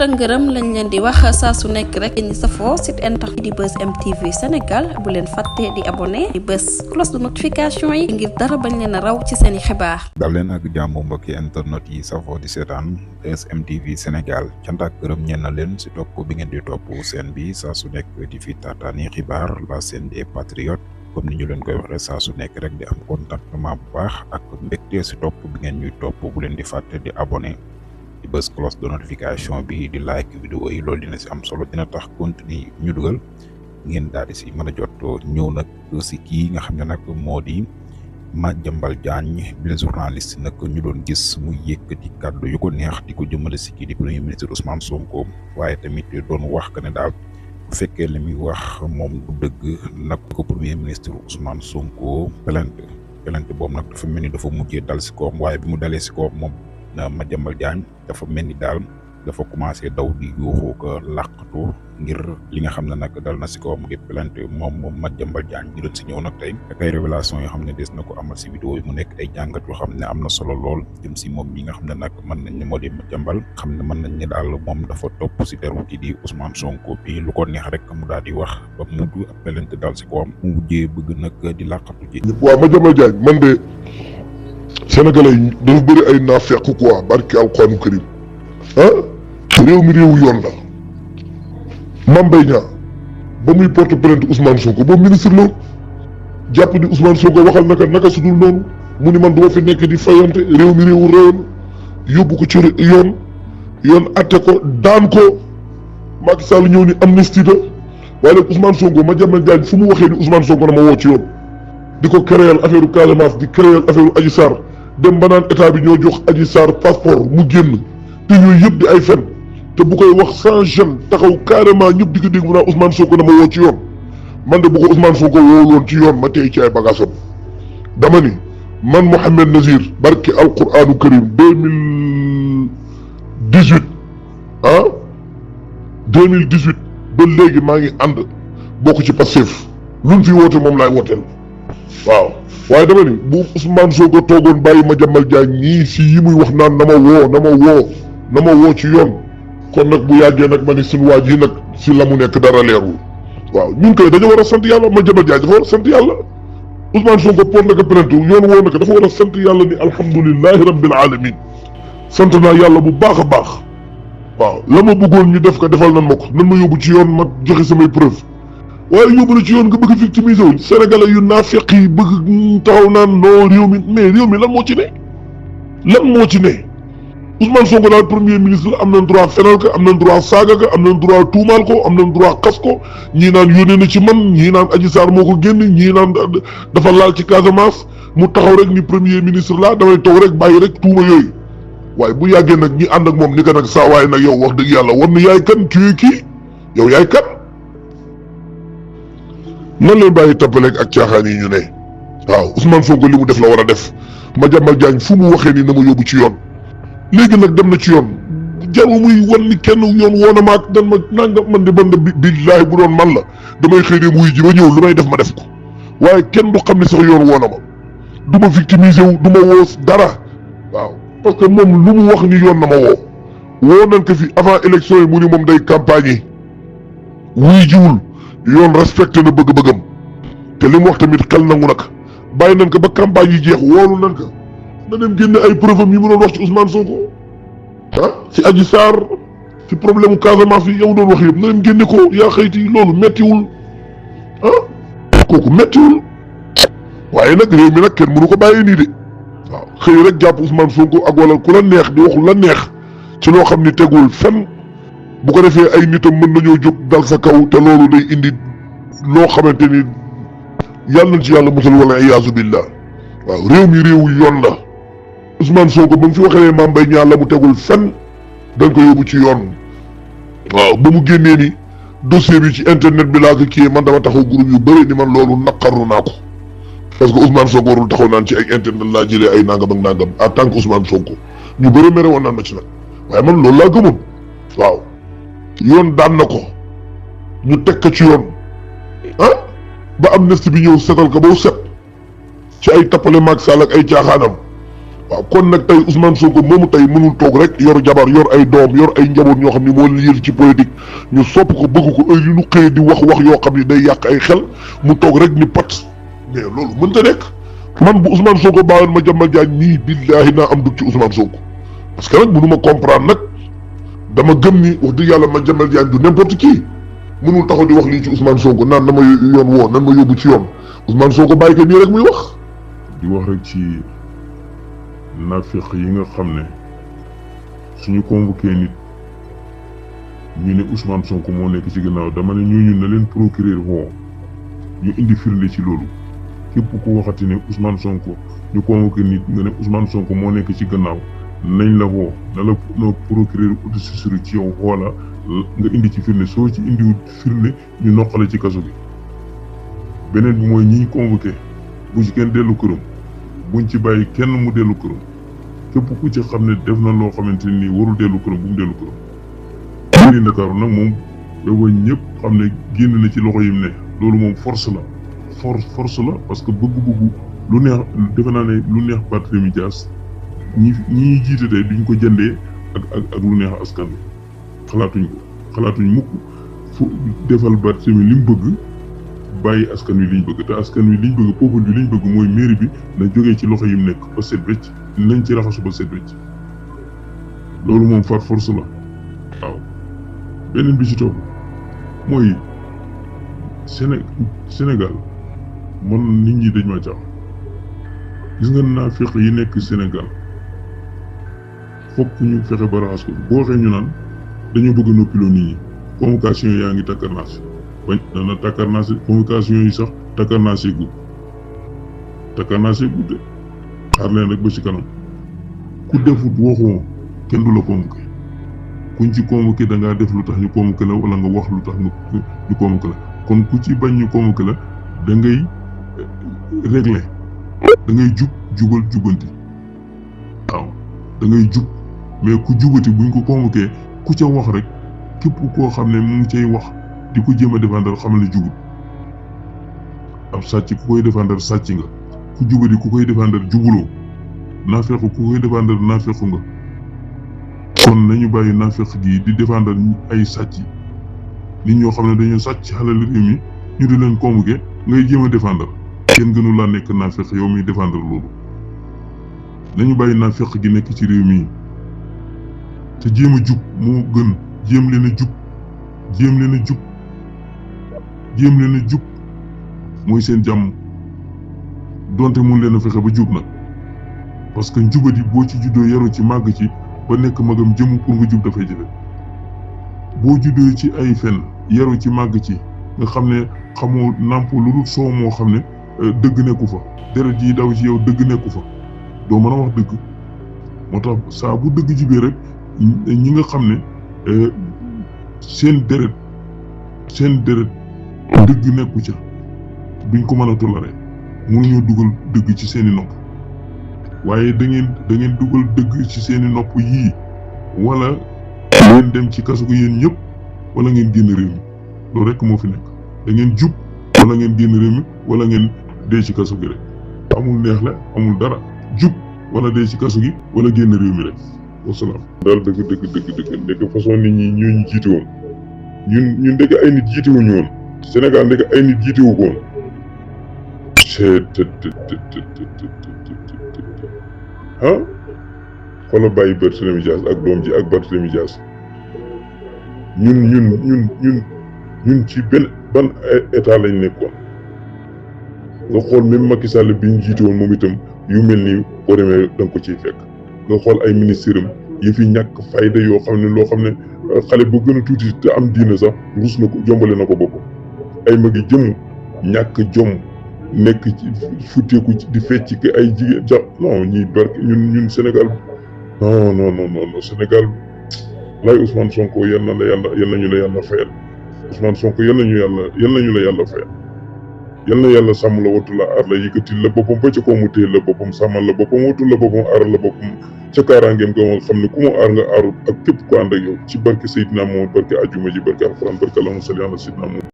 ngërëm lañ leen di wax saa su nekk rek ñi safoo site internet di Buzz M TV Sénégal bu leen fàtte di abonné di bës cloche de notification yi ngir dara bañ leen a raw ci seen i xibaar. dal leen ak jàmm mbokki internet yi safoo di seetaan Buzz M TV Sénégal cant ak gërëm ñeen na leen si topp bi ngeen di topp seen bi saa su nekk di fi taataani xibaar la seen des patriotes comme ni ñu leen koy waxee saa su nekk rek di am contentement bu baax ak mbégte si topp bi ngeen ñuy topp bu leen di fàtte di abonné di bës cloche de notification bi di like vidéo yi loolu dina si am solo dina tax contenu ñu dugal ngeen daal di si mën a jot ñëw nag si kii nga xam ne nag moo di Madiambal Diagne bi la journaliste nag ñu doon gis muy yëkkati kàddu yu ko neex di ko jëmale si kii di premier ministre Ousmane Sonko waaye tamit doon wax que ne daal bu fekkee li muy wax moom du dëgg nag ko premier ministre Ousmane Sonko plainte boobu nag dafa mel ni dafa mujjee dal si kawam waaye bi mu dalee si kawam moom Madiambal Diagne dafa mel ni daal dafa commencé daw di yuuxu ko làqatu ngir li nga xam ne nag dal na si kawam ngir plainte moom Madiambal Diagne ñu doon si ñëw nag tey ak ay révélation yoo xam ne des na ko amal si vidéo yi mu nekk ay jàngat yoo xam ne am na solo lool jëm si moom mi nga xam ne nag mën nañ ne moo di Madiambal xam ne mën nañ ne daal moom dafa topp si deru ki di Ousmane Sonko bi lu ko neex rek mu daal di wax ba mujj ab plainte dal si kawam mu mujjee bëgg nag di làqatu ji. waaw Madiambal Diagne man de Sénégalais yi dafa bëri ay naafeq quoi barki alquranu karim réew mi réewu yoon la Mame Mbaye Niang ba muy porte plainte Ousmane Sonko boobu ministre la jàpp ni Ousmane Sonko waxal naka su dul noonu mu ni man du ma fi nekk di fayante réew mi réewu réewoon yóbbu ko ci yoon atte ko daan ko Macky Sall ñëw ni amnistie la waaye léegi Ousmane Sonko Madiambal Diagne fu mu waxee ni Ousmane Sonko na ma woo ci yoon di ko créer affaire Casamance di créer affaire Adji Sarr dem ba naan état bi ñoo jox Adji Sarr passeport mu génn te yooyu yëpp di ay fen te bu koy wax sans gêne taxaw carrément ñëpp di ko dégg mu naan Ousmane Sonko na ma woo ci yoon man de bu ko Ousmane Sonko wooloon ci yoon ma tey ci ay bagaasam dama ni man Mouhamed Nazir barki alquranu karim 2018 2018 ba léegi maa ngi ànd bokk ci Pastef luñ fi woote moom laay wooteel waaw waaye dama ni bu Ousmane Sonko toogoon bàyyi Madiambal Diagne ñii si yi muy wax naan na ma woo ci yoon kon nag bu yàggee nag ma ni suñu waa ji nag si la mu nekk dara leerul waaw ñun koy dañoo war a sant yàlla Madiambal Diagne dafa war a sant yàlla Ousmane Sonko porte na ko plainte yoon woo na ko dafa war a sant yàlla ni alhamdulilahi rabbil alamin sant naa yàlla bu baax a baax waaw la ma bëggoon ñu def ko defal nan ma ko nan ma yóbbu ci yoon ma joxe samay preuve waaye yóbbu la ci yoon nga bëgg victimiser wu Sénégalais yu naafeq yi bëgg taxaw naan non réew mi mais réew mi lan moo ci ne Ousmane Sonko daal premier ministre am nañ droit fenal ko am nañ droit saaga ko am nañ droit tuumaal ko am nañ droit xas ko ñii naan yónnee na ci man ñii naan Adji Sarr moo ko génn ñii naan dafa laal ci Casamance mu taxaw rek ni premier ministre la damay toog rek bàyyi rek tuuma yooyu waaye bu yàggee nag ñi ànd ak moom ni ko nag saa waaye nag yow wax dëgg yàlla war na yaay kan kii yow yaay kan nan leen bàyyi tappaleeg ak caaxaan yi ñu ne waaw Ousmane Sonko li mu def la war a def Madiambal Diagne fu mu waxee ni na ma yóbbu ci yoon léegi nag dem na ci yoon jarul muy wan ni kenn yoon woona maak dan ma nanga man de billaahi bu doon man la damay xëy dem wuy ji ba ñëw lu may def ma def ko waaye kenn du xam ne sax yoon woona ma du ma victimiser wu du ma woo dara waaw parce que moom lu mu wax ni yoon na ma woo nañ ko fi avant élection yi mu ni moom day campagne yi wuy jiwul yoon respecté na bëgg-bëggam te li mu wax tamit xel nangu nag bàyyi nañ ko ba campagne yi jeex woolu nañ ko na dem génne ay preuve am yi mu doon wax ci Ousmane Sonko ci Adji Sarr ci problème Casamance yi yow doon wax yëpp na dem génne ko yaa xëyti loolu mettiwul kooku mettiwul waaye nag réew mi nag kenn mënu ko bàyyee nii de waaw xëy rek jàpp Ousmane Sonko ak wala ku la neex di waxul la neex ci loo xam ni tegul fenn bu ko defee ay nitam mën nañoo jóg dal sa kaw te loolu day indi loo xamante ni yàlla nañ ci yàlla musal wala iyaazu billah waaw réew mi réewu yoon la Ousmane Sonko ba mu fi waxee Mame Mbaye Niang la mu tegul fenn dañ ko yóbbu ci yoon waaw ba mu génnee ni dossier bi ci internet bi laa ko kii man dama taxaw groupe yu bëri ni man loolu naqarlu naa ko parce que Ousmane Sonko warul taxaw naan ci ay internet laa jëlee ay nangam ak nangam en tant que Ousmane Sonko ñu bëri mere woon naan ma ci nag waaye man loolu laa gëmoon waaw yoon daan na ko ñu teg ko ci yoon ba amnistie bi ñëw setal ko ba set ci ay tappale Macky Sall ak ay caaxaanam waaw kon nag tey Ousmane Sonko moomu tey mënul toog rek yor jabar yor ay doom yor ay njaboot ñoo xam ne moo liir ci politique ñu sopp ko bëgg ko heure yu ñu xëyee di wax yoo xam ne day yàq ay xel mu toog rek ni pat mais loolu mënta nekk. man bu Ousmane Sonko bàyyoon Madiambal Diagne nii billaahi naa am dugg ci Ousmane Sonko parce que nag mënu ma comprendre nag dama gëm ni wax dëgg yàlla Madiambal Diagne du n'importe qui mënul taxaw di wax lii ci Ousmane Sonko naan na ma yoon woo nan ma yóbbu ci yoon Ousmane Sonko bàyyi ko nii rek muy wax. di wax rek ci nafiq yi nga xam ne suñu convoqué nit ñu ne Ousmane Sonko moo nekk ci gannaaw dama ne ñooñu na leen procureur woo ñu indi firnde ci loolu képp ku waxati ne Ousmane Sonko ñu convoqué nit nga ne Ousmane Sonko moo nekk ci gannaaw nañ la woo na la no procureur autosaisir ci yow xoola nga indi ci firnde soo ci indiwut firnde ñu noqale ci kaso bi. beneen bi mooy ñiy convoqué bu ci kenn dellu këram buñ ci bàyyi kenn mu dellu këram képp ku ci xam ne def na loo xamante ni warul dellu këram bu mu dellu këram. lii Ndakaaru nag moom yow ñëpp xam ne génn na ci loxo yim ne loolu moom force la parce que bëgg-bëggu lu neex defe naa ne lu neex Barthélémy Dias ñi jiite tey duñ ko jëndee ak lu neex askan wi xalaatuñ mukk fu defal Barthélémy li mu bëgg bàyyi askan wi liñ bëgg te askan wi liñ bëgg peuple bi liñ bëgg mooy mairie bi na jógee ci loxo yim nekk ba set wecc nañ ci raxasu ba set wecc loolu moom far force la waaw. beneen bi ci topp mooy Sénégal man nit ñi dañ ma jaax gis nga naafiq yi nekk Sénégal fokk ñu fexe ba raxas ko boo waxee ñu naan dañoo bëgg a noppiloo nit ñi convocation yaa ngi takkarnaas bañ dana takkarnaas convocation yi sax takkarnaasee gudd de xaar leen rek ba ci kanam ku defut waxoo kenn du la convoqué kuñ ci convoqué da ngaa def lu tax ñu convoqué la wala nga wax lu tax ñu convoqué la kon ku ci bañ ñu convoqué la da ngay régler da ngay jubal jubanti waaw da ngay jub mais ku jubati buñ ko convoqué ku ca wax rek képp koo xam ne mu ngi cay wax di ko jéem a défendre xamal ne jubut ab sàcc ku koy défendre sàcc nga ku jubati ku koy défendre jubuloo naafeq ku koy défendre naafeq nga kon nañu bàyyi naafeq gi di défendre ay sàcc nit ñoo xam ne dañoo sàcc xalal réew mi ñu di leen convoqué ngay jéem a défendre kenn gënu laa nekk naafeq yow miy défendre loolu nañu bàyyi naafeq gi nekk ci réew mi te jéem a jub moo gën jéem leen a jub mooy seen jàmm donte mun leen a fexe ba jub nag parce que njubadi boo ci juddoo yaru ci màgg ci ba nekk magam jëm pour nga jub dafay jafe boo juddoo ci ay fen yaru ci màgg ci nga xam ne xamoo nàmp lu dul soow moo xam ne dëgg nekku fa deret ji daw ci yow dëgg nekku fa doo mën a wax dëgg moo tax saa bu dëgg jibee rek ñi nga xam ne seen deret dëgg nekku ca duñ ko mën a toléré mënuñoo dugal dëgg ci seeni nopp waaye da ngeen dugal dëgg ci seeni nopp yii wala ngeen dem ci kaso gi yéen ñëpp wala ngeen génn réew mi loolu rek moo fi nekk da ngeen jub wala ngeen génn réew mi wala ngeen dee ci kaso gi rek amul neex la amul dara jub wala dee ci kaso gi wala génn réew mi rek wasalaam. daal dëgg ndekk façon nit ñi ñu jiite woon ñun ndekk ay nit jiite wuñu woon Sénégal ndekk ay nit jiite wu ko woon xoolal bàyyi Barthélémy Dias ak doom ji ak Barthélémy Dias ñun ci ban état lañ nekkoon nga xool même Macky Sall bi ñu jiite woon moom itam yu mel nii boo demee da nga ko ciy fekk nga xool ay ministres am yi fi ñàkk fayda yoo xam ne loo xam ne xale bu gën a tuuti te am diina sax rus na ko jombale na ko boppam ay magi jëm ñàkk jom nekk ci futteeku di fecc ki ay jigéen ja non ñii barke ñun Sénégal non Sénégal lay Ousmane Sonko yal nañu la yàlla fayal Ousmane Sonko yal nañu la yàlla fayal yal na yàlla sàmm la wattu la aar la yëkkatil la boppam ba ca kaw mu téye la boppam sàmmal la boppam wattu la boppam aaral la boppam ca kaaraangeem nga xam ne ku mu aar nga aaru ak képp ku ànd ak yow ci barke Seydina Muhammad barke ajuma ji barke alxuraan barke Allahumma salli ala Seydina Muhammad